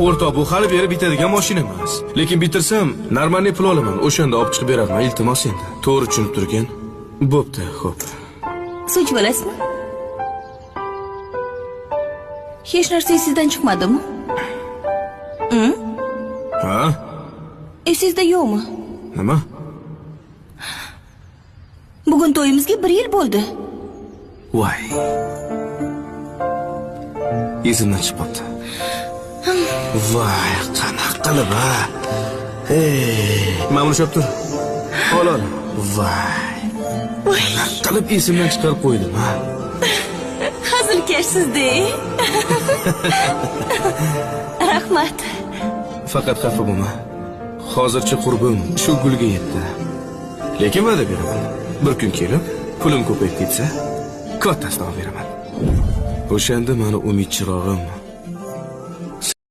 O'rtoq, bu hali beri bitadigan mashina emas. Lekin bitirsam, normalniy pul olaman. O'shanda olib chiqib berarman, iltimos endi. To'g'ri tushunib turgin. Bo'pti, xo'p. Suv ichib olasizmi? Hech narsa esingizdan chiqmadimi? Ha? Esingizda yo'qmi? Nima? Bugun to'yimizga 1 yil bo'ldi. Voy. Esimdan chiqib qoldi. Voy, qanaqa qilib ha? Ey, mana buni ushlab tur. Ol, ol. Voy. Qanaqa qilib esimdan chiqarib qo'ydim ha? Hazilkashsiz-da. Rahmat. Faqat xafa bo'lma. Hozircha qurbim shu gulga yetdi. Lekin va'da beraman. Bir kun kelib, pulim ko'payib ketsa, kattasini olib beraman. O'shanda meni umid chirog'im